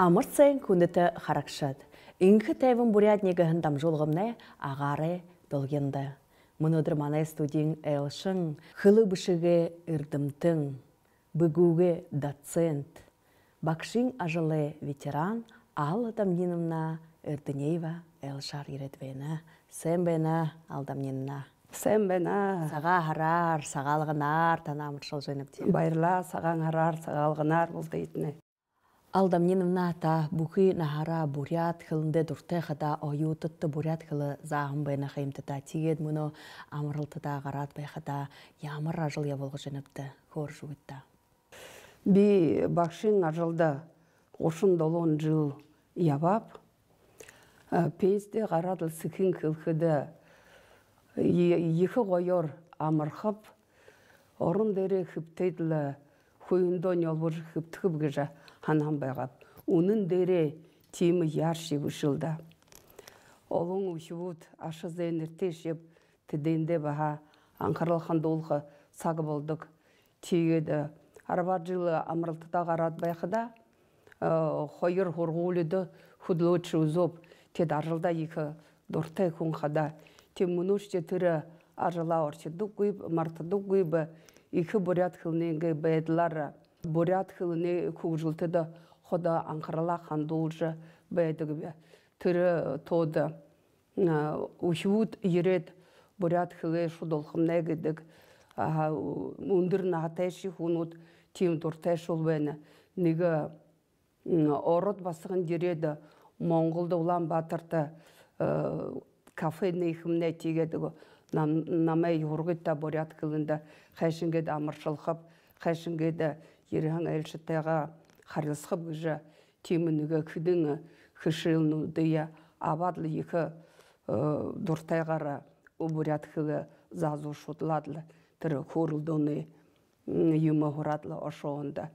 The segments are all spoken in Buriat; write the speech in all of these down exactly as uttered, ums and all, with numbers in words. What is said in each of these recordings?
Амар сайн, хүндэтэ харагшад! «Энхэ тайбан буряадни» гэһэн дамжуулгамнай агаарай дулгинда. Мүнөөдэр манай студиин айлшан, хэлэ бэшэгэй эрдэмтэн, бэгүүгэй доцент, багшын ажалай ветеран Алла Дамниновна Эрдынеева айлшаар ерээд байна. Сайн байна, Алла Дамниновна. Сайн байна. Сагаан һараар, Сагаалганаар танаа амаршалжа байнабди. Баярлаа, Сагаан һараар, Сагаалганаар бултыетнай. Алла Дамниновна, та бүхы наһаараа буряад хэлэндээ дуратай хадаа, оюутадта буряад хэлэ зааһан байна ха юмта даа. Тиигээд мүнөө амаралтада гараад байхадаа, ямар ажал ябуулжа байнабта, хөөрэжэ үгыт даа. Би багшын ажалда гушан долоон жэл ябааб. Э, пенсидэ гараад лэ, сэхынь хэлэхэдэ, е-, ехэ гоёор амархаб. Орон дээрээ хэбтээд лэ, хүйһэндөө нёлбожо хэбтэхэб гэжэ һанаһан байгааб. Үнэн дээрээ тиимэ яаршье бэшэл даа. Олон үхибүүд аша зээнэртэйшьеб, тэдээндээ баһа анхарал хандуулха саг болодог. Тиигээд, э, арбаад жэл амаралтада гараад байхадаа, э, хоёр һургуулида хүдэлөөд үзөөб. Тэдэ ажалдаа ехэ дуратай хүн хадаа. Тиимэ, мүнөөшье тэрэ ажалаа орхидоггүйб, мартадаггүйб. Ехэ буряад хэлэнэйнгээ байдалаар, буряад хэлэнэй хүгжэлтэдэ ходо анхаралаа хандуулжа байдагби. Тэрэ тоодо, а, үхибүүд ерээд, буряад хэлээ шудалхамнай гэдэг, а, үндэр наһатайшье хүнүүд тиимэ дуратайшуул байна. Нэгэ, м, ород басаган ерээд, Монголдо, Улаан-Баатарта, э, кафе нээхэмнай, тиигээд нам-, намайе һургыт даа, буряад хэлэндэ хайшан гээд амаршалхаб, хайшан гээд ерэһэн айлшантайгаа харилсахаб гэжэ. Тиимэ нэгэ хэдэн хэшээлнүүдые абаад лэ, ехэ, э, дуратайгаар буряад хэлэ заазуу шудалаад лэ, тэрэ хөөрэлдөөнэй, м, юумэ һураад лэ ошоһон даа.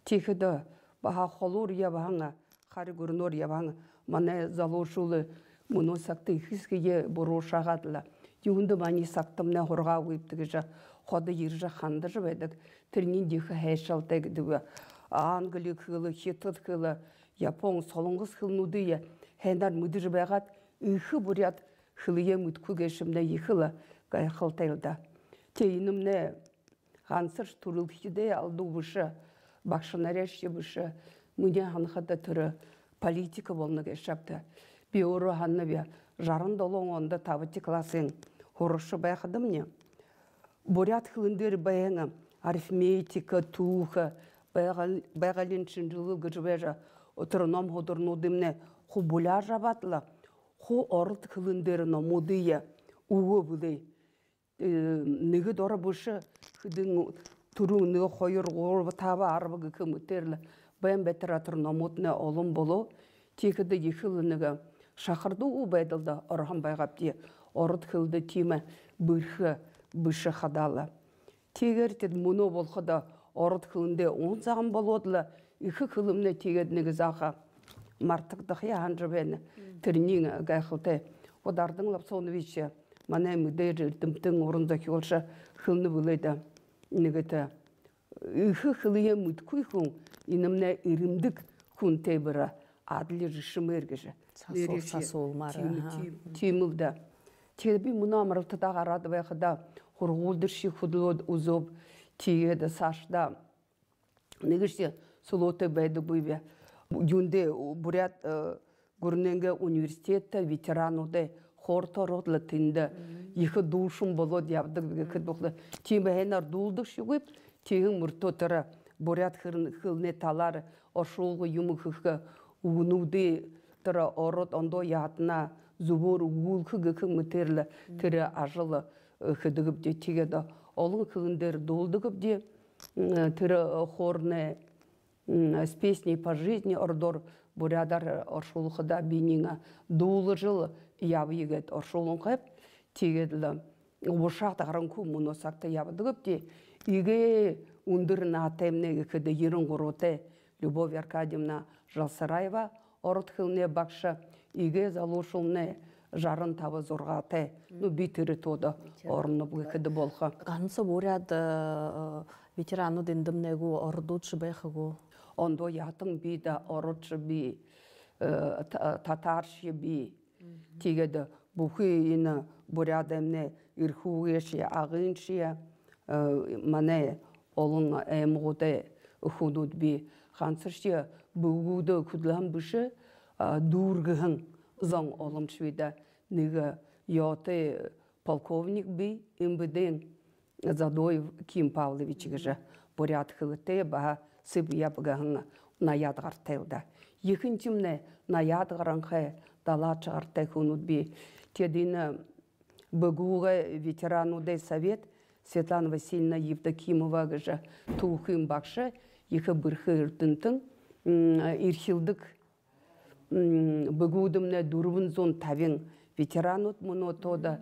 Тиихэдэ баһа холуур ябаһан, хари гүрэнөөр ябаһан манай залуушуул мүнөө сагта ехэ эсэгэеэ буруушаагаад лэ, юундэ манай сагтамнай һургаагүйбта гэжэ ходо ерэжэ хандажа байдаг. Тэрэниинь ехэ хайшаалтай гэдэг бэ. Англи хэлэ, хитад хэлэ, япон, солонгос хэлэнүүдые һайнаар мэдэжэ байгаад, ехэ буряад хэлэеэ мэдэхэгүй гээшэмнай ехэл гайхалтайл даа. Тээ, энэмнай гансашье түрэлхидэй алдуу бэшэ, багшанарайшье бэшэ. Минии һанахада, тэрэ политика болоно гээшэ ааб даа. Би өөрөө һананаб, жаран долоон ондо табадахи классын һурагша байхадамни, буряад хэлэн дээрэ байһан арифметика, түүхэ, байгаал-, байгаалиин шэнжэлэл гэжэ байжа, тэрэ ном һударнуудымнай хуу буляажа абаад лэ, хуу ород хэлэн дээрэ номуудые үгөө бэлэй. Э, нэгэ доро бэшэ, хэдэн, түрүүн нэгэ, хоёр, гурба, таба, арба гэхэ мэтээр лэ байн байтараа тэрэ номууднай олон болоо. Тиихэдэ ехэл нэгэ шахардуу байдалда ороһон байгаабди. Ород хэлэдэ тиимэ бэрхэ бэшэ хадаа лэ. Тиигээд тэдэ мүнөө болоходо ород хэлэндээ уһан сагаан болоод лэ, ехэ хэлэмнай тиигээд нэгэ заха мартагдахаяа һанажа байна. Тэрэниинь гайхалтай. Вот Ардан Лопсонович, манай мэдээжэ эрдэмтэн, уран зохёолшо хэлэнэ бэлэй даа. Нэгэ тэ, ехэ хэлэеэ мэдэхэгүй хүн, энэмнай эрэмдэг хүнтэй бэри адли жэшэмээр гэжэ. Сасуу-, нэрээшье сасуулмаар, тиимэ, аха. Тиимэ, тиимэл даа. Тиигээд би мүнөө амаралтада гараад байхадаа, һургуулида шье хүдэлөөд үзөөб. Тиигээд саашадаа нэгэшье сүлөөтэй байдаггүйб. Юундэ, Буряад, э, гүрэнэйнгээ университедтэ ветерануудай хорото ороод лэ, тэндэ ехэ дуушан болоод ябадаг гэхэдэ болохо. Тиимэ һайнаар дуулдагшьегүйб. Тиигэһэн мүртөө тэрэ буряад хэл-, хэлэнэй талаар оршуулга юумэ хэхэ, үгэнүүдые тэрэ ород ондоо яһатанаа зүбөөр үгүүлхэ гэхэ мэтээр лэ тэрэ ажал хэдэгбди. Тиигээд олон хэлэн дээрэ дуулдагбди. Тэрэ хоорнай «С песней по жизни» ородоор буряадаар оршуулхада, биниинь «Дуулажал ябая» гээд оршууланхайб. Тиигээд лэ ушаад гаранхай мүнөө сагта ябадагбди. Иигээ үндэр наһатаймнай гэхэдэ, ерэн гурбатай Любовь Аркадьевна Жалсараева, ород хэлэнэй багша, иигээ залуушуулнай жаран таба-зургаатай. Ну, би тэрэ тоодо ороноб гэхэдэ болохо. Ганса буряад ветеранууд эндэмнай гү, ородуудшье байха гү? Ондоо яһатан би даа, ородшье би, татаршье би. Тиигээд бүхы энэ буряадаймнай Эрхүүгэйшье, Агыншье, манай олон аймагуудай хүнүүд бии. Гансашье бэгүүдые хүдэлһэн бэшэ, дүүргэһэн зон олоншье бии даа. Нэгэ ёһотой полковник бии, МВД-ын, Задоев Ким Павлович гэжэ, буряад хэлэтэй, баһа сэб ябаһан, наяад гартай л даа. Ехэнхимнай наяад гаранхай, далаад гартай хүнүүд бии. Тиигээд энэ бэгүүн ветерануудай совет, Светлана Васильевна Евдокимова гэжэ түүхын багша, ехэ бэрхэ эрдэмтэн, эрхилдэг. Бэгүүдэмнай дүрбэн зуун табин ветеранууд мүнөө тоодо,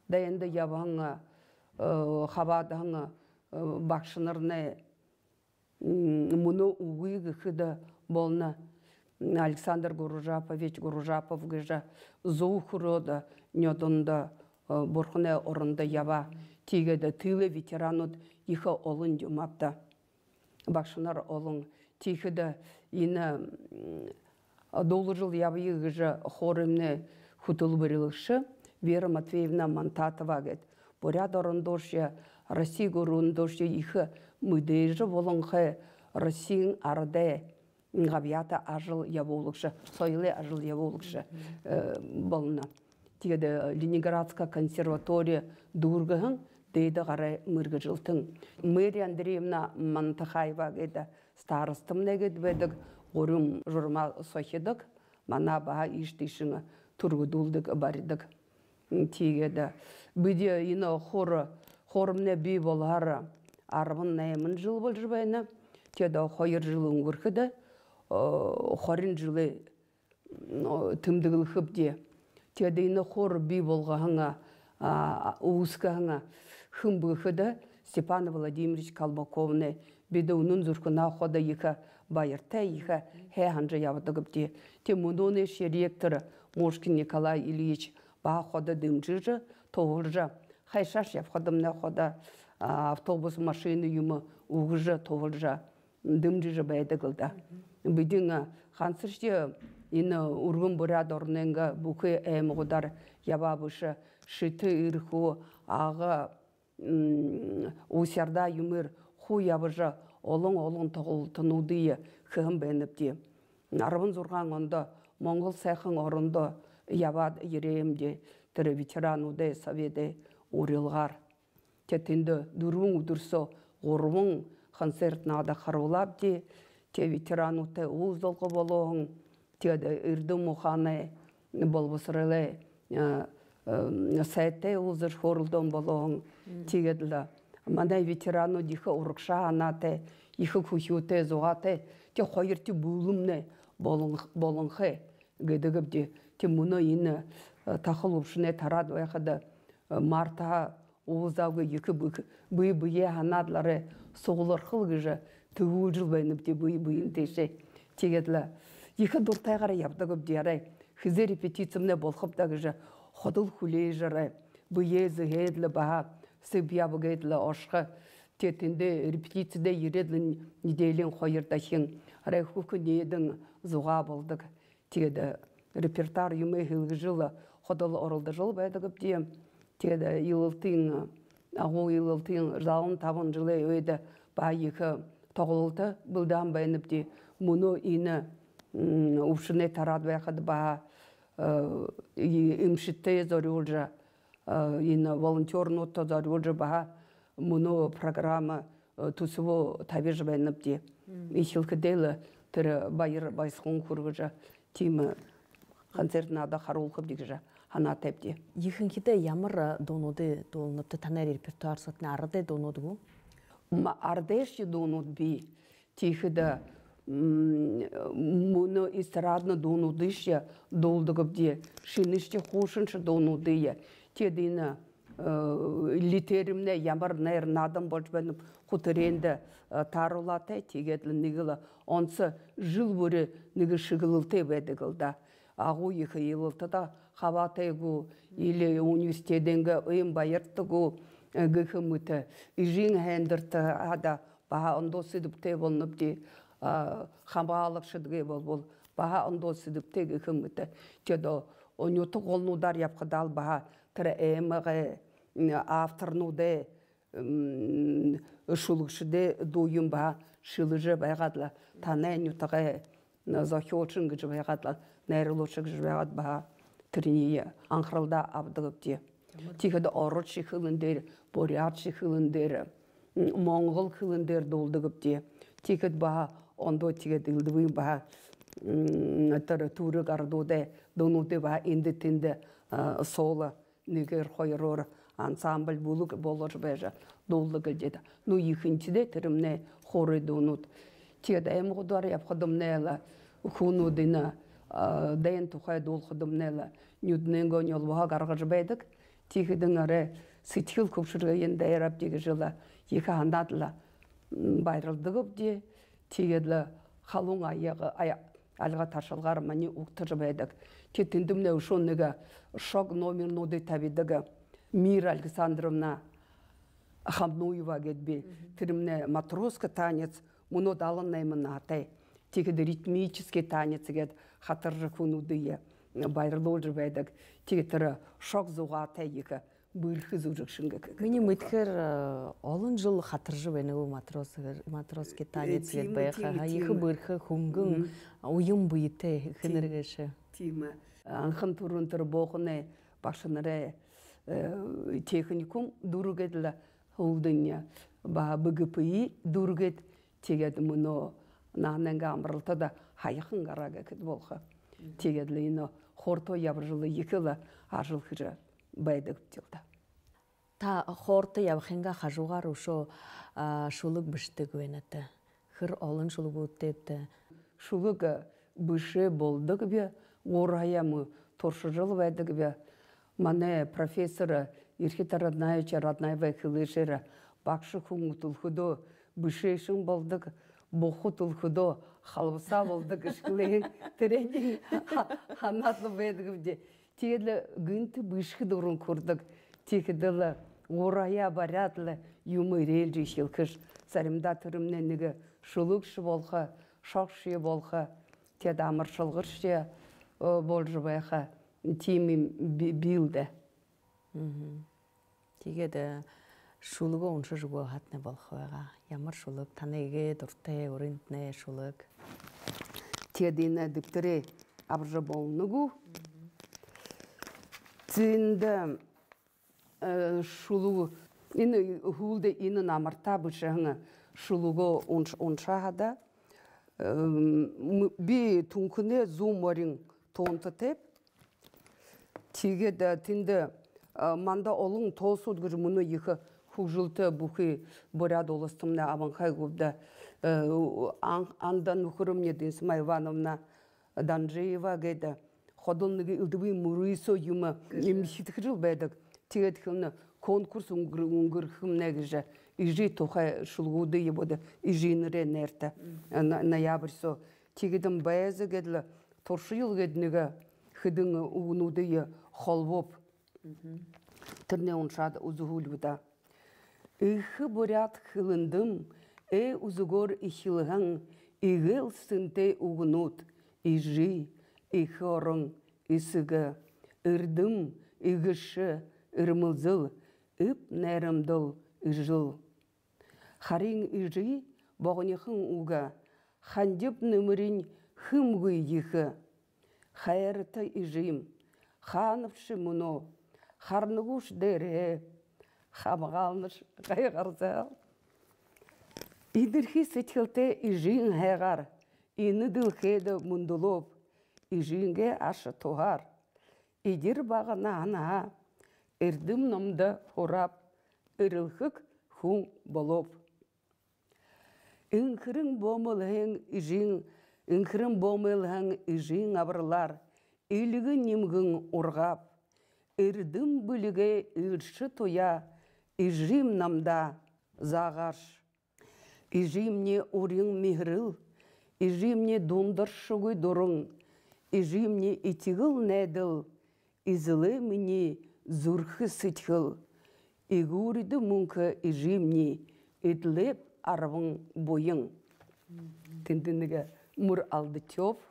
дайнда ябаһан, хабаадаһан багшанарнай мүнөө үгы гэхэдэ болоно. Александр Гружапович Гружапов гэжэ зуу хүрөөд, нёдондо, бурханай орондо ябаа. Тиигээд тылай ветеранууд ехэ олон юм ааб даа. Багшанар олон. Тиихэдэ энэ «Дуулажал ябая» гэжэ хооримнай хүтэлбэрилэгшэ Вера Матвеевна Мантатова гээд, Буряад орондоошье, Росси гүрэндөөшье ехэ мэдээжэ болонхой, Россиин арадай габьяата ажал ябуулагша, соёлой ажал ябуулагша болоно. Тиигээд Ленинградская консерватория дүүргэһэн, дээдэ гарай мэргэжэлтэн. Мэри Андреевна Мантахаева гээд, старостамнай гээд байдаг, гурим журмаа сохидог. Манай баһа иишэ тиишэнь түргэдүүлдэг, баридаг. Тиигээд бидэ энэ хор, хоримнай бии болоһоор арбан найман жэл боложо байна. Тиигээд хоёр жэл үнгэрхэдэ, хорин жэлээ тэмдэглэхэбди. Тиигээд энэ хор бии болгоһон, үүсхэһэн хэн бэ гэхэдэ, Степан Владимирович Колмаковнай. Бидэ үнэн зүрхэнһөө ходо ехэ баяртай, ехэ һайхан ябадагбди. Тиигээд мүнөөнэйшье ректор Мошкин Николай Ильич баһа ходо дэмжэжэ, туһалжа, хайшаашье ябахадамнай ходо автобус, машина юумэ үгэжэ, туһалжа, дэмжэжэ байдаг л даа. Бидэ гансашье энэ үргэн Буряад оронойнгоо бүхы аймагуудаар ябаа бэшэ, Шэтэ, Эрхүү, Ага, Усть-Орда юумээр хуу ябажа, олон-олон тоглолтонуудые хэһэн байнабди. Арбан зургаан ондо Монгол һайхан орондо ябаад ерээ юмди, тэрэ ветерануудай соведэй урилгаар. Тиигээд тэндэ дүрбэн үдэр соо гурбан концерт наада харуулаабди. Тиигээд ветерануудтай уулзалга болоһон. Тиигээд эрдэм ухаанай болбосоролой сайдтай уулзажа хөөрэлдөөн болоһон. Тиигээд лэ манай ветеранууд ехэ урагшаа һанаатай, ехэ хүхюутэй, зугаатай. Тиигээд хоёрдохи бэлэмнай болон, болонхой гэдэг бди. Тиигээд мүнөө энэ тахал үбшэнэй тараад байхада, мартаһаа уулзаагүй, ехэ бэе, бэе бэеэ һанаад лэ арай суглархал гэжэ тэгүүлжэл байнабди бэе бэеэнтэйшье. Тиигээд лэ ехэ дуратайгаар ябадаг бди, арай хэзээ репетицимнай болохоб даа гэжэ ходол хүлеэжэ, арай бэеэ зэһээд лэ, баһа сэб ябая гээд лэ ошохо. Тиигээд тэндээ репетицидээ ерээд лэ, неделиин хоёр дахин арай хүхэ нээдэн зугаа болодог. Тиигээд репертуар юумэ хэлэжэл, ходол оролдожол байдагбди. Тиигээд Илалтын, агуу Илалтын залан табан жэлэй ойдо баһа ехэ тоглолто бэлдэһэн байнабди. Мүнөө энэ үбшэнэй тараад байхада баһа эмшэдтэ зорюулжа, энэ волонтёрнуудта зорюулжа баһа мүнөө программа түсэбөө табижа байнабди. Эхилхэдээ лэ тэрэ баяр баясхалан хүргэжэ, тиимэ концерт наада харуулхабди гэжэ һанаатайбди. Ехэнхидээ ямар дуунуудые дуулнабта, танай репертуар соотнай арадай дуунууд гү? М, арадайшье дуунууд бии. Тиихэдэ, м, мүнөө эстрадна дуунуудыешье дуулдагбди, шэнэшье, хуушаншье дуунуудые. Тиигээд энэ, э, литерэмнай ямар найр наадан болжо байнаб, хуу тэрээндэ, э, тааруулаатай. Тиигээд лэ нэгэл онсо жэл бүри нэгэ шэглэлтэй байдаг лэ даа. Агуу ехэ илалтада хабаатай гү, или университедэй гээ ойн баярта гү, э, гэхэ мэтэ. Эжын һайндэртэ хадаа баһа ондоо сэдэбтэй болонобди, а, хамгаалагшад гээ болбол баһа ондоо сэдэбтэй гэхэ мэтэ. Тиигээд, о, нютаг голнуудаар ябахадаал баһа тэрэ аймагай, м, авторнуудай, м, шүлэгшэдэй дууень баһа шэлэжэ байгаад лэ, танай нютагай зохёолшон гэжэ байгаад лэ, найруулагша гэжэ байгаад баһа тэрэниие анхаралда абадагбди. Тиихэдэ ородшье хэлэн дээрэ, буряадшье хэлэн дээрэ, м, монгол хэлэн дээрэ дуулдагбди. Тиихэдэ баһа ондоо тиигээд элдэбын баһа, м, тэрэ түрэг арадуудай дуунуудые баһа эндэ тэндэ, а, соло нэгээр, хоёроор ансамбль, бүлэг болгожо байжа дуулдаг лэ даа. Ну, ехэнхидээ тэрэмнай хорой дуунууд. Тиигээд аймагуудаар ябахадамнай лэ, хүнүүд энэ, а, дайн тухай дуулахадамнай лэ, нюдэнэйнгөө нёлбоһо гаргажа байдаг. Тиихэдэнь арай сэдьхэл хүбшэргын дайрабди гэжэ лэ ехэ һанаад лэ, м, баярладаг бди. Тиигээд лэ халуун аяга, ая-, альга ташалгаар маниие угтажа байдаг. Тиигээд тэндэмнай үшөө нэгэ шог номернуудые табидаг Мира Александровна Хамнуева гээд бии. Мгм. Тэрэмнай матросский танец, мүнөө далан найман наһатай. Тиигээд ритмический танец гээд хатаржа хүнүүдые баярлуулжа байдаг. Тиигээд тэрэ шог зугаатай ехэ бэрхэ зүжэгшэн гэхэ. Минии мэдэхээр, э, олон жэл хатаржа байна гү матрос-, матросский танец гээд байха. Э, тиимэ, тиимэ, ха, ехэ тиимэ. Бэрхэ, хүнгэн, мгм, уян бэетэй хэнэр гээшэ. Тиимэ. Анхан түрүүн тэрэ Боохоной багшанарай, э, техникум дүүргээд лэ, һүүлдэнь баһа БГПИ дүүргээд, тиигээд мүнөө наһанайнгаа амаралтада һаяхан гараа гэхэдэ болохо. Мгм. Тиигээд лэ энэ хорто ябажа лэ ехэ лэ ажал хэжэ байдагбди лэ даа. Та хорто ябахынгаа хажуугаар үшөө, а, шүлэг бэшэдэг байнат. Хэр олон шүлэгүүдтэйбта? Шүлэг бэшээ болодог би, гурһаяа мүн туршажал байдаг би. Манай профессор Эрхитэ Раднаевич Раднаевай хэлээшээр, багша хүн үтэлхэдөө бэшээшэн болодог, буха үтэлхэдөө халбасаа болодог гэжэ хэлээ. Тэрээниие ха-, һанаад лэ байдагбди. Тиигээд лэ гэнтэ бэшэхэ дуран хүрэдэг. Тиихэдэ лэ гурһаяа бариад лэ юумэ эрьелжэ эхилхэш. Заримдаа тэрэмнай нэгэ шүлэгшье болохо, шогшье болохо, тиигээд амаршалгашье, э, болжо байха. Тиимэ юм би-, бии лэ даа. Мгм. Тиигээд, э, шүлэгөө уншажа үгөө һаатнай болохо байгаа. Ямар шүлэг? Танай эгээ дуратай, уринтнай шүлэг. Тиигээд энэ дэбтэрээ абажа болоно гү? Тиигээд, э, шүлэг, энэ һүүлдэ энэ намартаа бэшэһэн шүлэгөө унш-, уншаа һаа даа. Эм, м-, би Түнхэнэй зүүн морин тоонтотойб. Тиигээд, э, тэндэ, э, манда олон тоосууд гэжэ мүнөө ехэ хүгжэлтэ бүхы Буряад Уластамнай абанхай гүб даа, э, ан-, анда нүхэрэмни Дэнсэмаа Ивановна Данжиева гээд ходол нэгэ элдэбын мүрысөө юумэ эмхидхэжэл байдаг. Тиигээд хэлэнэ, конкурс үнгэр-, үнгэргэхэмнай гэжэ, эжы тухай шүлэгүүдые бодо, эжынэрэй найрта, э, на-, ноябрь соо. Тиигээд ам байза гээд лэ туршаял гээд нэгэ хэдэн үгэнүүдые холбооб. Мгм. Тэрэнээ уншаад үзэхүүлби даа. Эхэ буряад хэлэндэм э үзэгөөр эхилһэн эгээл сэнтэй үгэнүүд: эжы, эхэ орон, эсэгэ, эрдэм, эгэшэ, эрмэлзэл, эб найрамдал, эжэл. Харин эжы богонихон үгэ: хандиб нэмэринь хэмгүй ехэ. Хайрата эжым, хаанабши мүнөө, харна гүш дээрээ, хамгаалнаш, гайхарзал. Энэрхы сэдьхэлтэй эжын һайгаар энэ дэлхэйдэ мүндэлөөб, эжынгээ аша туһаар. Эдир багаһаа эрдэм номдо һурааб, эрэлхэг хүн болооб. Энхэрэн бөмбөлһэн эжын, энхэрэн бөмбөлһэн эжын абаралаар эльгэ нимгэн ургааб. Эрдэм бэлигэй элшэ туяа эжымни намда заагааш. Эжымни урин миһэрэл, эжымни дундаршагүй дуран, эжымни этигэл найдал, эзэлээ минии зүрхэ сэдьхэл. Эгүүридэ мүнхэ эжымни эдлээб арбан буян. Тэндэ нэгэ мүр алдатааб.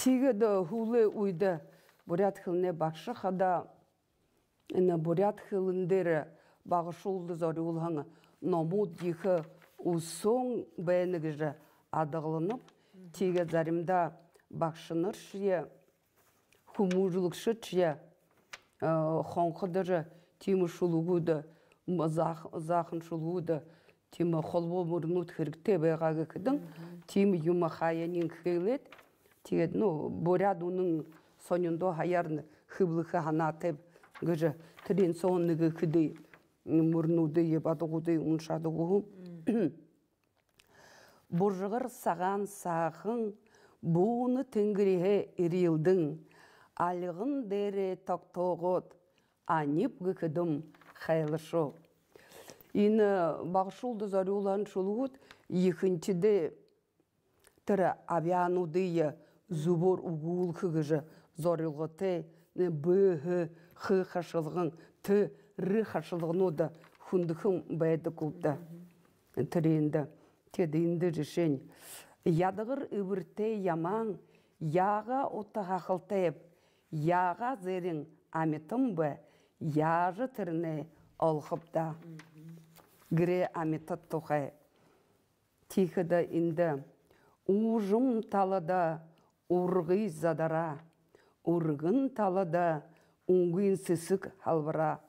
Тиигээд һүүлэй үедэ буряад хэлэнэй багша хадаа энэ буряад хэлэн дээрэ багашуулда зорюулһан номууд ехэ үсөөн байна гэжэ адагланаб. Тиигээд заримдаа багшанаршье, хүмүүжүүлэгшэдшье, э, хонходожо тиимэ шүлэгүүд, м, заах-, заахан шүлэгүүд, тиимэ холбоо мүрнүүд хэрэгтэй байгаа гэхэдэнь, тиимэ юумэ хаяниинь хэлээд, тиигээд, ну, буряад үнэн сониндоо хаяарна, хэблэхэ һанаатайб гэжэ тэрээн соонь нэгэ хэды мүрнүүдые, бодогуудые уншаад үгэһүү. Бужагар сагаан саахан буунай тэнгэриһээ эрьелдэн, альган дээрээ тогтоогоод, аниб гэхэдэм хайлашоо. Энэ багашуулда зорюулһан шүлэгүүд ехэнхидээ тэрэ абяануудые зүбөөр үгүүлхэ гэжэ зорилготой, б, х, х хашалган, т, р хашалганууд хүндэхэн байдаг гүб даа. Тэрээндэ. Тиигээд эндэ жэшээнь: ядагар эбэртэй ямаан, яагаа ута һахалтайб, яагаа зэрэн амитан бэ, яажа тэрэнээ олохоб даа. Гэрэй амитад тухай. Тиихэдэ эндэ: уужам талада ургы задараа, үргэн талада үнгын сэсэг һалбараа.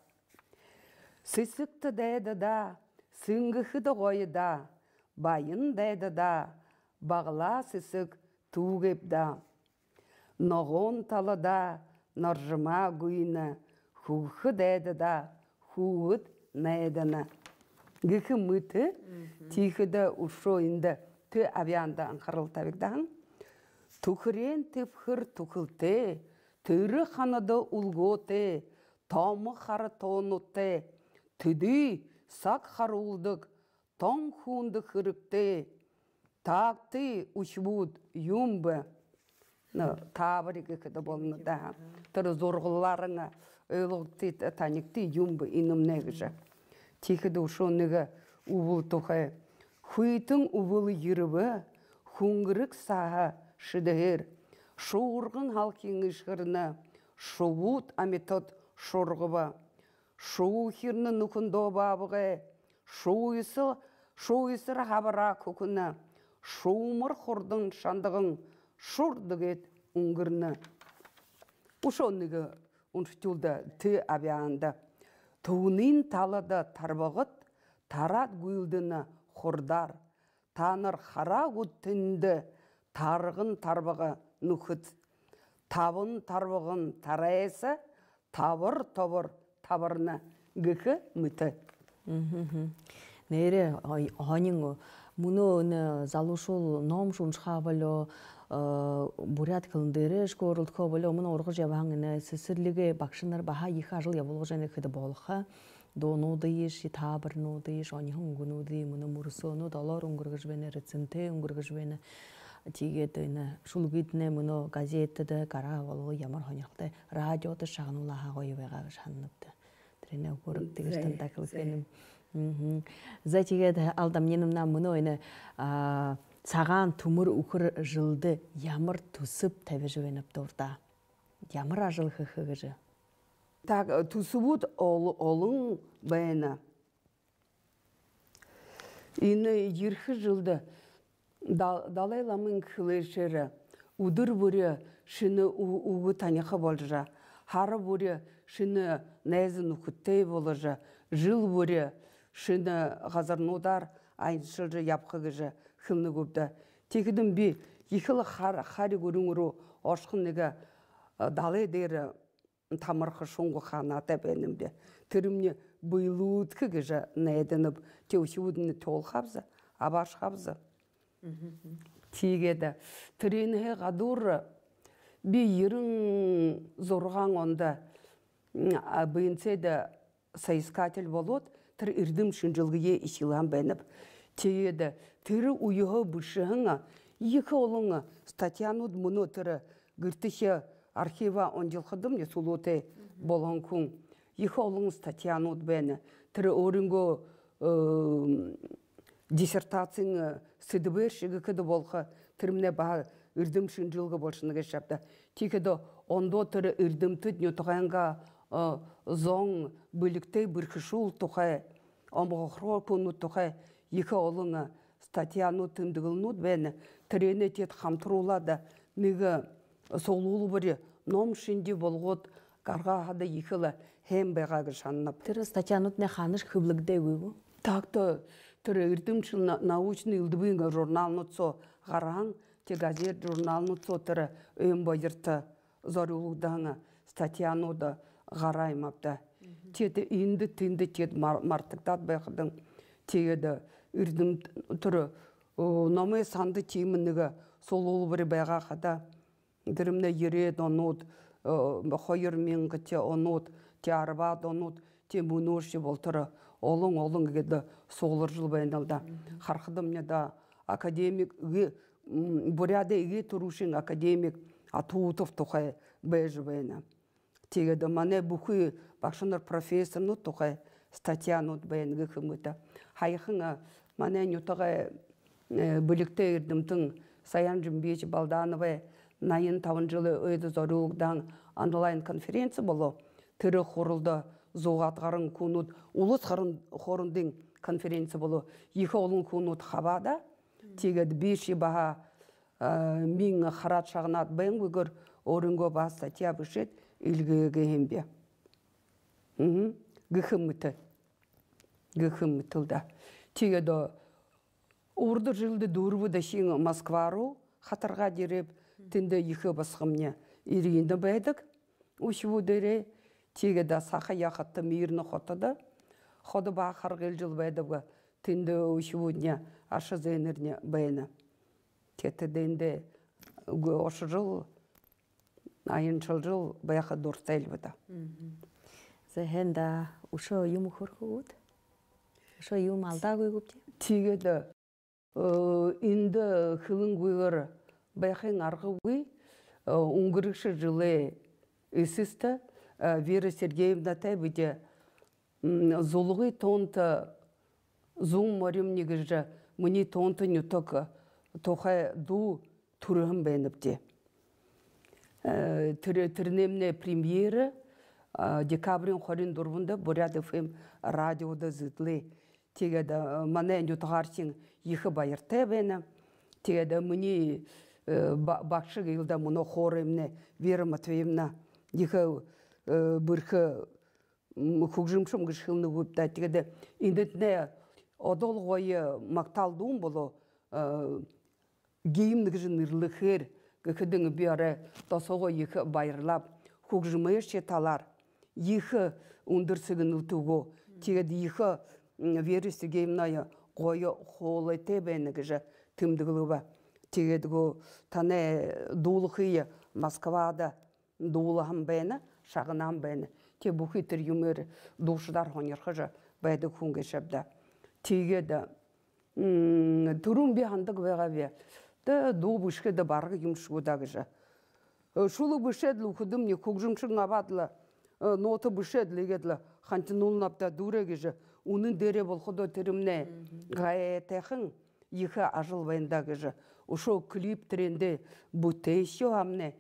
Сэсэгтэ дайдадаа сэнгэхэдэ гоё даа, баян дайдадаа баглаа сэсэг түүгээб даа. Ногоон талада норжомоо гүйнэ, хүгшэн дайдада хүүгэд найдана гэхэ мэтэ. Тиихэдэ үшөө эндэ тэ абяанда анхарал табигдаһан. Түхэреэн тэбхэр түхэлтэй, тэрэ ханада үлгөөтэй, томо хара тоонуудтай, тэды саг харуулдаг тон хүндэ хэрэгтэй. Таагты, үхибүүд, юун бэ? Ну, таабари гэхэдэ болоно даа. Тэрэ зураглалаарнь ойлгогты, танигты, юун бэ энэмнай гэжэ. Тиихэдэ үшөө нэгэ үбэл тухай. Хүйтэн үбэл ерэбэ, хүнгэрэг саһа шэдэһээр, шуурган һалхин эшхэрнэ, шубууд амитад шургаба. Шүүхирнэ нүхэндөө баабгай, шууяса-, шууясар хабараа хүхэнэ, шуумар хурдан шандаган шурда гээд үнгэрнэ. Үшөө нэгэ уншатуулда тэ абяанда. Түбэнэй талада тарбагад тараад гүйлдэнэ хурдаар. Таанар хараа гүт тэндэ тарган тарбага нүхэд? Табан тарбаган тарайса табар тобор табарна гэхэ мэтэ. Нээрээ ой-, һонин. Мүнөө энэ залуушуул ном уншахаа болёо, э, буряад хэлэн дээрэ школдохоо болёо, мүнөө ургажа ябаһан энэ сэсэрлигэй багшанар баһа ехэ ажал ябуулжа байна гэхэдэ болохо. Дуунуудыешье, таабаринуудыешье, оньһон үгэнүүдые мүнөө мүрысөөнүүд олоор үнгэргэжэ байна, рецензитэй үнгэргэжэ байна. Тиигээд энэ шүлэгыетнай мүнөө газетэдэ гараа болбол ямар һонирхолтой, радиодо шагнуулаа һаа гоё байгаа гэжэ һананаб даа. Тэрэнээ үгөөрэгты гэжэ танда хэлэхэнэм. За, тиигээд Алда Амниновна, мүнөө энэ, а, Сагаан түмэр үхэр жэлдэ ямар түсэб табижа байнабта урдаа? Ямар ажал хэхэ гэжэ? Так, түсэбүүд ол-, олон байна. Энэ ерэхэ жэлдэ Да-, Далай ламын хэлээшээр үдэр бүри шэнэ ү-, үгэ таниха болжо, һара бүри шэнэ найза нүхэдтэй боложо, жэл бүри шэнэ газарнуудаар аяншалжа ябаха гэжэ хэлэнэ гүб даа. Тиихэдэнь би ехэл хар-, хари гүрэн руу ошохо нэгэ далай дээрэ тамарха шунга хаанатай байна юм бэ. Тэрэмни бэлдүүлхэ гэжэ найданаб. Тээ, үхибүүдни туулхабза, абаашахабза. Тиигээд тэрээнһээ гадуур би ерэн зургаан ондо, м, а, БНЦ-дэ соискатель болоод, тэрэ эрдэм шэнжэлгэеэ эхилһэн байнаб. Тиигээд тэрэ үеһөө бэшэһэн ехэ олон статьянууд мүнөө тэрэ гэртэхи архива онилгоходомни, сүлөөтэй болоһон хүн, ехэ олон статьянууд байна. Тэрэ өөрынгөө, э, диссертациин, э, сэдэбээр шэгэхэдэ болохо, тэрэмнай баһа эрдэм шэнжэлгэ болошоно гээшэ ааб даа. Тиихэдэ ондоо тэрэ эрдэмтэд, нютагайнгаа, э, зон, бэлигтэй бэрхэшүүл тухай, омогорхой хүнүүд тухай ехэ олон, э, статьянууд, тэмдэглэлнүүд байна. Тэрээнээ теэд хамтаруулаад, нэгэ суглуулбари, ном шэнги болгоод гаргахада ехэл һайн байгаа гэжэ һананаб. Тэрэ статьянууднай хаанашье хэблэгдээгүй гү? Так-то, тэрэ эрдэмшэл, на-, научна-элдэбын журналнууд соо гараһан, тээ, газет, журналнууд соо тэрэ ойн баярта зорюулагдаһан статьянууд гараа юм ааб даа. Тиигээд эндэ тэндэ тиигээд мар-, мартагдаад байхадань, тиигээд эрдэм тэрэ, о, номой санда тиимэ нэгэ суглуулбари байгаа хадаа, тэрэмнай ерээд онууд, э, хоёр мянгата онууд, тээ, арбаад онууд, тээ, мүнөөшье болотор олон-олон гээд сугларжал байнал даа. Харахадамни даа, академик, эгээ, м, Буряадай эгээ түрүүшын академик Атутов тухай байжа байна. Тиигээд манай бүхы багшанар, профессорнууд тухай статьянууд байна гэхэ мэтэ. Һаяхан, а, манай нютагай, э, бэлигтэй эрдэмтэн Саян Жимбеевич Балдановай наян табан жэлэй ойдо зорюулагдаһан онлайн-конференци болоо. Тэрэ хуралда зуугаад гаран хүнүүд, улас хорон-, хоорондын конференци болоо. Ехэ олон хүнүүд хабаадаа. Тиигээд бишье баһа, а, миин хараад шагнаад байнгүйгөөр, өөрынгөө баһа статья бэшээд эльгээгээ һэм би. Мгм. Гэхэ мэтэ. Гэхэ мэтэ л даа. Тиигээд, о, урда жэлдэ дүрбэ дахин Москва руу хатаргаад ерээб, тэндэ ехэ басагамни Ирина байдаг. Үхибүүдээрээ. Тиигээд даа саха яахадта Мирнэ хотодо, ходо баһа харгылжал байдагби, тэндэ үхибүүдни, аша зээнэрни байна. Тиигээд тэндээ ошожол, аяншалжал байха дуратайл би даа. Мгм. За, һайн даа, үшөө юумэ хөөрэхэ гүт? Үшөө юумэ алдаагүй гүбди? Тиигээд, э, эндэ хэлэнгүйгөөр байхын аргагүй, э, үнгэрэгшэ жэлэй эсэстэ, э, Вера Сергеевнатай бидэ, м, «Зулгы тоонто зүүн моримни» гэжэ минии тоонто нютаг тухай дуу түрэһэн байнабди. Э, тэрэ, тэрэнэймнай премьера, а, декабриин хорин дүрбэндэ Буряад ФМ радиодо зэдэлээ. Тиигээд, а, манай нютагаархин ехэ баяртай байна. Тиигээд, а, минии, э, ба-, багша гээл даа, мүнөө хоороймнай Вера Матвеевна, ехэ, э, бэрхэ, м, хүгжэмшэ гэжэ хэлэнэ гүб даа. Тиигээд эндэтнай одоол гоё магтаал дуун болоо, э, гимн гэжэ нэрлэхээр. Гэхэдэнь би арай досоогоо ехэ баярлааб. Хүгжэмэйшье талаар ехэ үндэр сэгнэлтэ үгөө. Тиигээд ехэ, м, Вера Сергеевна гоё хоолойтой байна гэжэ тэмдэглэбэ. Тиигээд гү, танай дуулахые Москвада дуулаһан байна, шагнаһан байна. Тээ, бүхы тэрэ юумээр, дуушадаар һонирхожо байдаг хүн гээшэб даа. Тиигээд, м, түрүүн би һанадаг байгааб: «Тэ, дуу бэшэхэдэ бараг юумэшье гү даа», — гэжэ. Э, шүлэг бэшээд лэ үгэхэдэмни, хүгжэмшэн абаад лэ, э, нота бэшээд лэ, иигээд лэ хантинуулнаб даа дүүрээ гэжэ. Үнэн дээрээ болоходоо, тэрэмнай гайтайхан ехэ ажал байна даа гэжэ. Үшөө клип тэрээндээ бүтээшэһэмнай.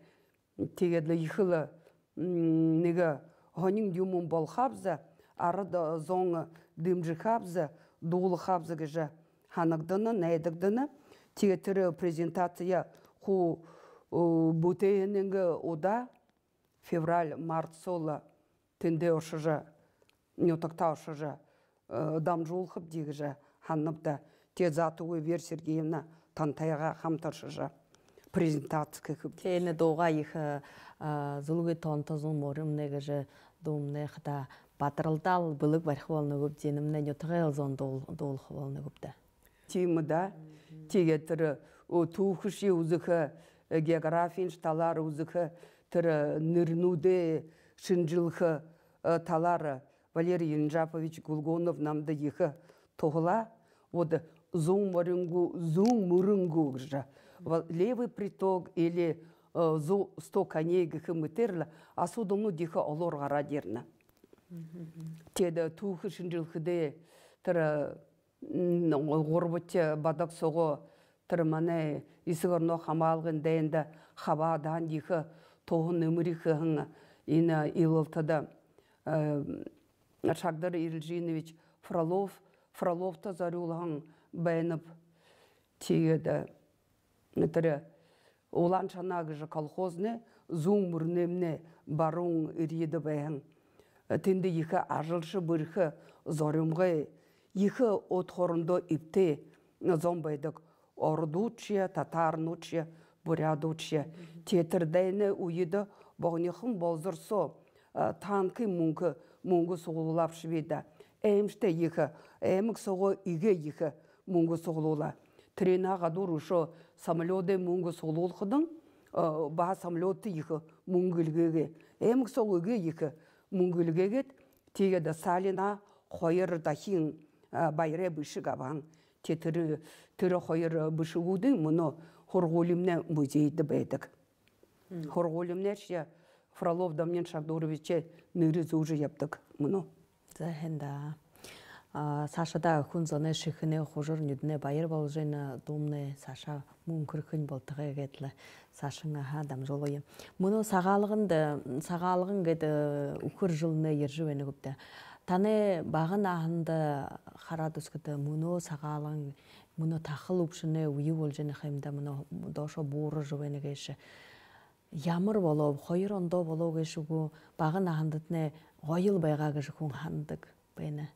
Тиигээд лэ ехэл, м, нэгэ һонин юумэн болохо аабза, арад зон дэмжэхэ аабза, дуулаха аабза гэжэ һанагдана, найдагдана. Тиигээд тэрэ презентация хуу, э, бүтээһэнэйнгээ удаа, февраль, март соо лэ тэндээ ошожо, нютагтаа ошожо, э, дамжуулхабди гэжэ һананаб даа. Тээ, заатагүй Вера Сергеевна тантайгаа хамта ошожо. презентаци хэхэбди. Тиин дуугаа ехэ, а, «Зүлгэ тоонто зун мүрнэмнай» гэжэ дуумнай хадаа бадаралдаал бэлэг бариха болоно гүбди, энэмнай нютагай зон дуул-, дуулаха болоно гүбди. Тиимэ даа. Тиигээд тэрэ, о, түүхэшье үзэхэ, э, географиин талаар үзэхэ, тэрэ, э, нэрэнүүдые шэнжэлхэ, э, талаар Валерий Янжапович Гулгунов намда ехэ туһалаа. Вот зун мүрэн гү, зун мүрэн гү гэжэ. Ва-, левый приток или, э, зу-, сто коней гэхэ мэтээр лэ асуудалнууд ехэ олоор гараад ерэнэ. Тиигээд, э, түүхэ шэнжэлхэдээ тэрэ, э, м, гурбадахи бадаг соогоо тэрэ манай Эсэгэ ороноо хамгаалгын дайнда хабаадаһан ехэ туһан нэмэри хэһэн энэ илалтада, э, Шагдар Ирилжинович Фролов, Фроловто зорюулһан байнаб. Тиигээд, э, тэрэ Улаан Шана гэжэ колхознай зүүн мүрнэмнай баруун эрьедэ байһан. Тэндэ ехэ ажалша бэрхэ, зоримгой, ехэ ута хоорондоо эбтэй зон байдаг. Ородуудшье, татарнуудшье, буряадуудшье. Тиигээд тэрэ дайнай үедэ богонихон болзор соо, а, танкын мүнгэ, мүнгэ суглуулаа бшуу даа. Аймшагтай ехэ, аймаг соогоо эгээ ехэ мүнгэ суглуулаа. Тэрээнһээ гадуур үшөө самолёдой мүнгэ суглуулхадань, э, баһа самолёдто ехэ мүнгэ эльгээгээ. Аймаг соогоо эгээ ехэ мүнгэ эльгээгээд, тиигээд Сталинһаа хоёр дахин, э, баярай бэшэг абаһан. Тэ-, тэрэ, тэрэ хоёр бэшэгүүдынь мүнөө һургуулимнай музейдэ байдаг. Һургуулимнайшье Фролов Дамнин Шагдуровичай нэрэ зүүжэ ябадаг мүнөө. За, һайн даа. А, саашадаа хүн зоной шэхэнэй хужар, нюдэнэй баяр боложо, энэ дуумнай саашаа мүнхэрхэнь болтогой гээд лэ саашань, аха, дамжуулая. Мүнөө Сагаалганда, Сагаалган гээд, э, үхэр жэлнай ерэжэ байна гүб даа. Танай бага наһанда хараад үзэхэдэ, мүнөө Сагаалган, мүнөө тахал үбшэнэй үе боложо байна ха юм даа, мүнөө доошоо бууржа байна гээшэ. Ямар болооб, хоёр ондоо болоо гээшэ гү, бага наһандатнай гоёл байгаа гэжэ хүн һанадаг байна.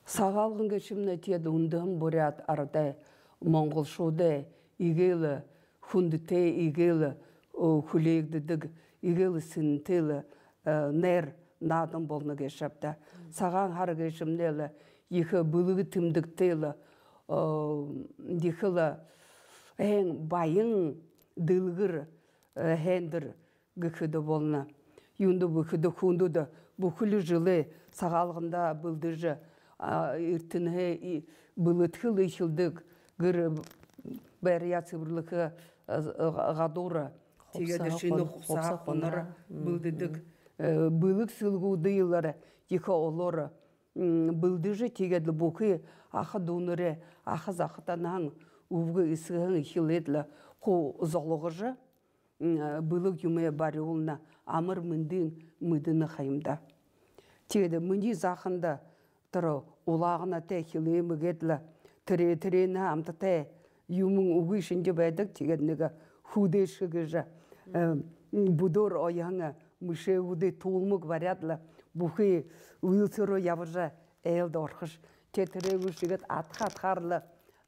Сагаалган гээшэмнай тиигээд үндэһэн буряад арадай, монголшуудай эгээл хүндэтэй, эгээл, э, хүлеэгдэдэг, эгээл сэнтэй лэ, э, найр наадан болоно гээшэ ааб даа. Сагаан һара гээшэмнай лэ ехэ бэлэг тэмдэгтэй лэ, э, ехэл һайн баян дэлгэр, э, һайндэр гэхэдэ болоно. Юундэб гэхэдэ, хүнүүд бүхэли жэлээ Сагаалганда бэлдэжэ, а, эртэнһээ и-, бэлэдхэл эхилдэг, гэр байраяа сэбэрлэхэ, а, гадуур. Тиигээд шэнэ хубсаһа, хубсаһа хунар, хунар бэлдэдэг. Э, бэлэг сэлгүүдые лэ ехэ олоор, м, бэлдэжэ, тиигээд лэ бүхы аха дүүнэрэй, аха захатанһаа, үбгэ эсэгэһээ эхилээд лэ хуу золгожо, м, бэлэг юумэ бариулна, амар мэндын мэдэнэ ха юм даа. Тиигээд минии заханда тэрэ улагнатай хилээмэ гээд лэ, тэрэ, тэрээнһээ амтатай юумэн үгы шэнги байдаг. Тиигээд нэгэ хүүдээшэ гэжэ, э, бүдөөр оёһон мэшээгүүдэй туулмаг баряад лэ, бүхы үйлсэ руу ябажа, айлда орохош. Тэ, тэрэ гүш иигээд адха адхаар лэ,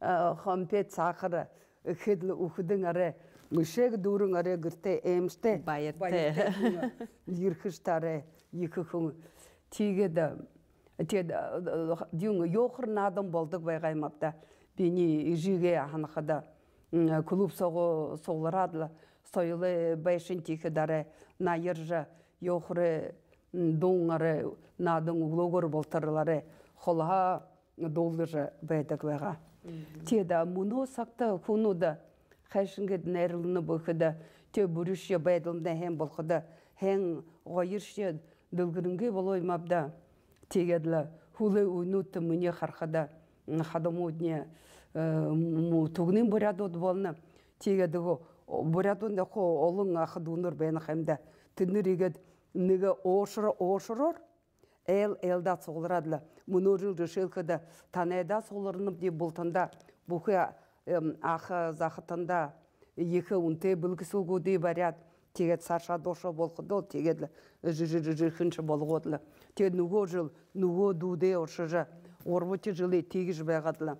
э, хомпеэд, саахар хээд лэ үгэхэдэнь, арай мэшээг дүүрэн, арай гэртээ аймшагтай, баяртай, баяртай хүн ерэхэш даа, арай ехэ хүн. Тиигээд, э, тиигээд, э, юун, ёохор наадан болодог байгаа юм ааб даа. Минии эжыгээ һанахада, м, клуб соогоо суглараад лэ, соёлой байшан тиихэдэ арай наяржа, ёохор, м, дуун, арай наадан үглөөгүүр болотор лэ арай холоһоо дуулдажа байдаг байгаа. Тиигээд мүнөө сагта хүнүүд хайшан гээд найрлана бэ гэхэдэ, тэ, бүришье байдалнай һайн болоходо, һайн гоёшье дэлгэрэнгүй болоо юм ааб даа. Тиигээд лэ хүлэй үенүүдтэ минии харахада, м, хадамуудынь, э, м, түгнын буряадууд болоно. Тиигээд гү, буряадууд, хуу олон аха дүүнэр байна ха юм даа. Тэдэнэр иигээд нэгэ оошор-, оошороор айл, айлдаа суглараад лэ, мүнөө жэл жэшээлхэдэ, танайдаа сугларнабди, бултандаа, бүхы, эм, аха захатандаа ехэ үнэтэй бэлэдхэлгүүдые баряад, тиигээд саашаа доошоо болоходоо, тиигээд лэ жэжэ-, жэжэхэн шэнги болгоод лэ, тиигээд нүгөө жэл нүгөө дүүдээ оршожо, гурбадахи жэлээ тиигэжэ байгаад лэ,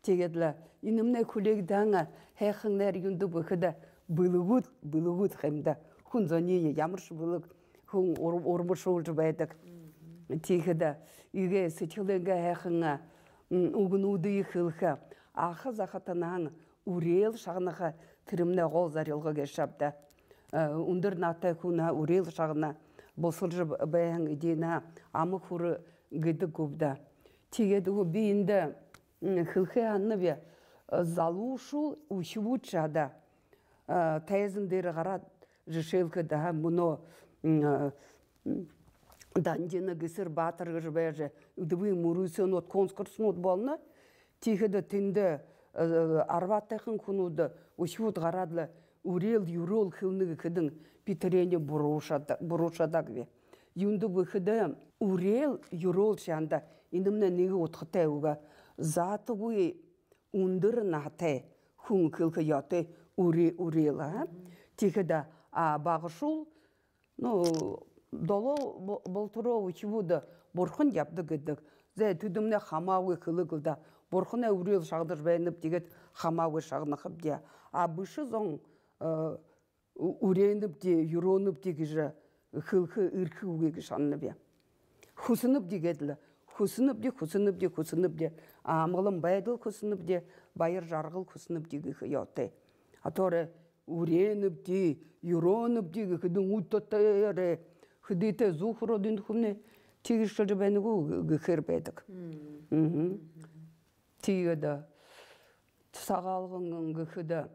Тиигээд лэ энэмнай хүлеэгдэһэн һайхан найр юундэб гэхэдэ, бэлэгүүд, бэлэгүүд ха юм даа. Хүн зониие ямаршье бэлэг хүн ур-, урмашуулжа байдаг. Тиихэдэ иигээ сэдьхэлэйнгээ һайхан, м, үгэнүүдые хэлэхэ, аха захатанһаань үреэл шагнаха, тэрэмнай гол зорилго гээшэ ааб даа. Э, үндэр наһатай хүнһөө үреэл шагна, бусалжа байһан эдеэнһээ ама хүрэ гэдэг гүб даа. Тиигээд үгы би эндэ, м, хэлэхэ һананаб, э, залуушуул, үхибүүдшье хадаа, э, тайзан дээрэ гараад жэшээлхэдэ, ха, мүнөө, м, э, Дандина, Гэсэр баатар гэжэ байжа, үдэбын мүрысөөнүүд, конкурснууд болоно. Тиихэдэ тэндэ, э, арбаатайхан хүнүүд, үхибүүд гараад лэ, үреэл юрөөл хэлэнэ гэхэдэнь, би тэрэниие буруушаада-, буруушаадагби. Юундэб гэхэдэ, үреэл юрөөлшье һаань даа, энэмнай нэгэ удхатай үгэ. Заатагүй үндэр наһатай хүн хэлэхэ ёһотой үре-, үреэл, а. Тиихэдэ, а, багашуул, ну, долоо бо-, болотороо үхибүүд бурхан ябадаг гэдэг. Зай, тэдэмнай хамаагүй хэлэг лэ даа. Бурханай үреэл шагнажа байнаб, тиигээд хамаагүй шагнахабди. А бэшэ зон, э, ү-, үреэнэбди, юрөөнэбди гэжэ хэлэхэ эрхэ үгы гэжэ һананаб. Хүсэнэбди гээд лэ. Хүсэнэбди, хүсэнэбди, хүсэнэбди. Амгалан байдал хүсэнэбди, баяр жаргал хүсэнэбди гэхэ ёһотой. А тэрэ үреэнэбди, юрөөнэбди гэхэдэнь, үдтэ тэрэ хэдытэй зуу хүрөөд энэ хүмнай тиигэжэ шэлжэ байна гү гэхээр байдаг. Мгм. Тиигээд Сагаалган гэхэдэ,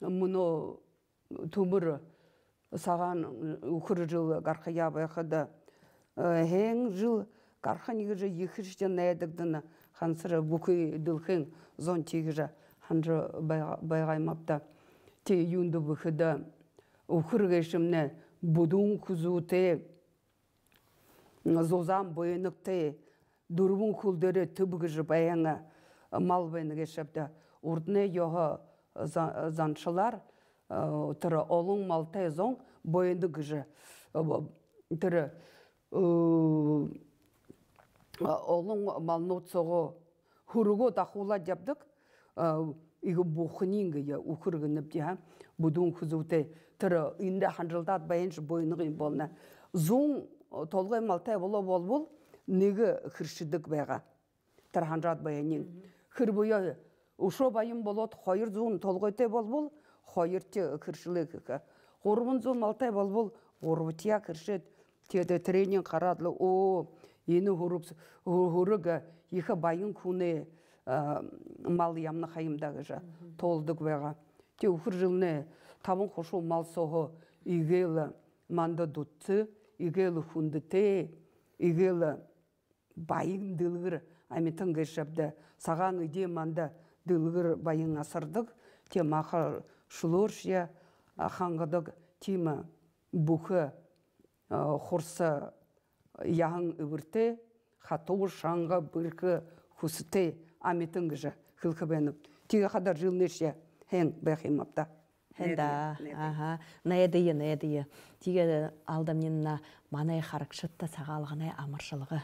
мүнөө түмэр сагаан үхэр жэл гарахаяа байхада, э, һайн жэл гарахань гэжэ ехэшье найдагдана, хансар бүхы дэлхэйн зон тиигэжэ һанажа байгаа, байгаа юм ааб даа. Тии юундэб гэхэдэ, үхэр гээшэмнай бүдүүн хүзүүтэй, зузаан буянагтай, дүрбэн хүл дээрээ тэб гэжэ байһан мал байна гээшэ ааб даа. Урданай ёһо за-, заншалаар, э, тэрэ олон малтай зон буянаг гэжэ, э, тэрэ, э, олон малнууд соогоо һүрэгөө дахуулаад ябадаг, а, иигэ бүхэниинь гээ, үхэр гэнэбди, ха, бүдүүн хүзүүтэй. Тэрэ эндэ һанжалдаад байһаншье буянаг юм болоно. Зуун толгой малтай болоо болбол, нэгэ хэршэдэг байгаа. Тэрэ һанжаад байһаниинь. Хэрбээ үшөө баян болоод, хоёр зуун толгойтой болбол, хоёртоо хэршэлээ хэхэ. Гурбан зуун малтай болбол, гурбатаяа хэршээд, тиигээд тэрэниие хараад лэ, оо, энэ һүрэг, һү-, һүрэг, э, ехэ баян хүнэй, э, мал юм ха юм даа гэжэ тоолодог байгаа. Тии үхэр жэлнай табан хушуу мал сооһоо иигээл манда дүтэ, иигээл хүндэтэй, иигээл баян дэлгэр амитан гээшэ ааб даа. Сагаан эдеэн манда дэлгэр баян асардаг. Тии махар шүлөөршье, а, хангадаг, тиимэ бүхэ, а, хурса яһан эбэртэй, хатуу шанга бэрхэ хүсэтэй амитан гэжэ хэлэхэ байнаб. Тиигээ хадаа жэлнайшье һайн байха юм ааб даа. Һайн даа. Найдая, найдая. Аха. Найдая, найдая. Тиигээ, Алда Амниновна, манай харагшадта Сагаалганай амаршалга.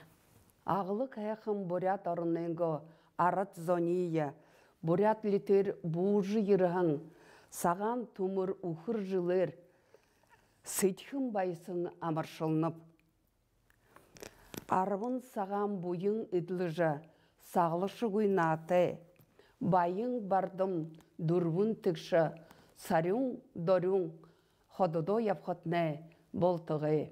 Аглаг һайхан Буряад оронойнгоо арад зониие, буряад литээр буужа ерэһэн сагаан түмэр үхэр жэлээр сэдьхэн баясан амаршалнаб. Арбан сагаан буян эдлэжэ, саглашагүй наһатай, баян бардам дүрбэн тэгшэ сарюун дорюун хододоо ябахатнай болтогой.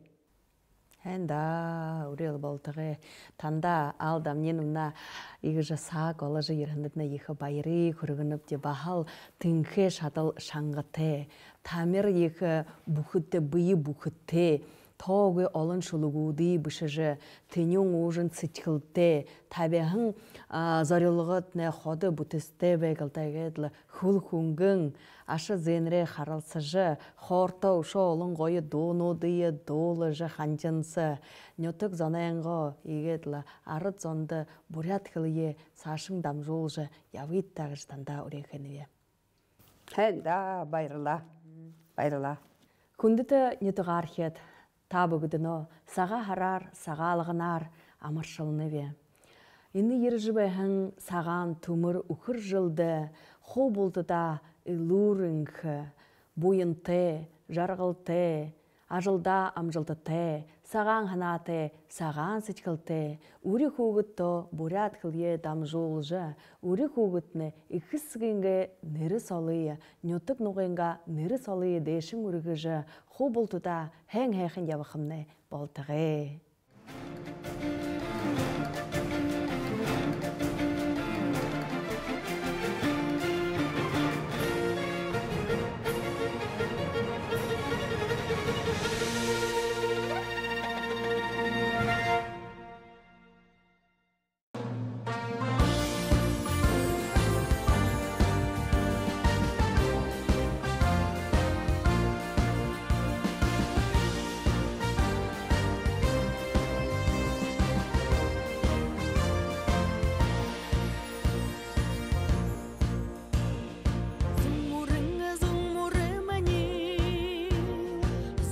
Һайн даа, үреэл болтогой. Танда, Алда Амниновна, иигэжэ саг оложо ерэһэндэтнай ехэ баярые хүргэнэбди, баһал тэнхээ шадал шангатай, тамир ехэ бүхэтэй, бэе бүхэтэй, тоогүй олон шүлэгүүдые бэшэжэ, тэнюун уужам сэдьхэлтэй, табиһан, а, зорилготнай ходо бүтэсэтэй байг лэ даа гээд лэ, хүл хүнгэн, аша зээнэрээ харалсажа, хоортоо үшөө олон гоё дуунуудые дуулажа, ханжанса, нютаг зонойнгоо, иигээд лэ арад зондо буряад хэлэеэ саашань дамжуулжа ябыт даа гэжэ танда үреэхэнэб. Һайн даа, баярлаа. Баярлаа. Хүндэтэ нютагаархид, та бүгэдэниие Сагаан һараар, Сагаалганаар амаршалнаб. Энэ ерэжэ байһан сагаан түмэр үхэр жэлдэ хуу бултадаа элүүр энхэ, буянтай, жаргалтай, ажалдаа амжалтатай, сагаан һанаатай, сагаан сэдьхэлтэй, үри хүүгэдтөө буряад хэлэеэ дамжуулжа, үри хүүгэднай эхэсэгынгээ нэрэ солые, нютаг нугынгаа нэрэ солые дээшэнь үргэжэ, хуу бултадаа һайн һайхан ябахамнай болтогой. Зүмэрэн, зүмэрэн минии,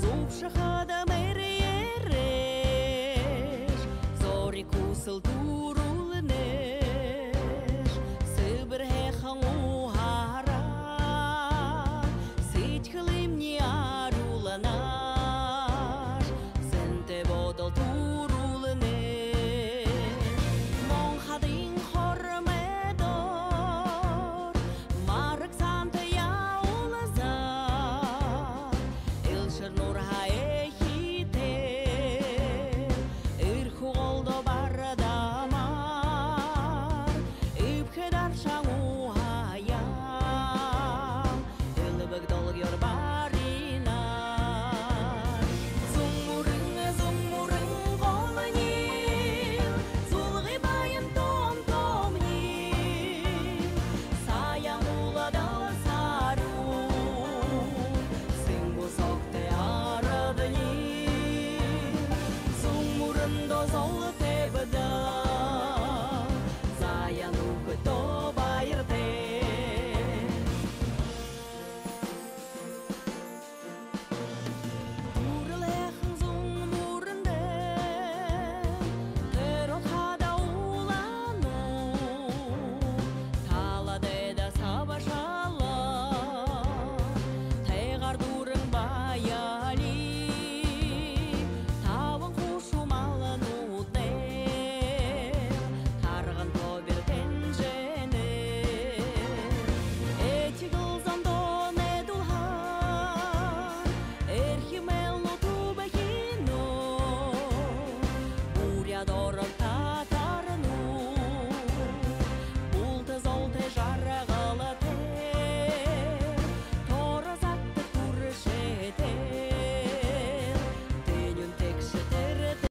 зуубшахада мэрэ ерээш, зориг хүсэл түрүүлнэ.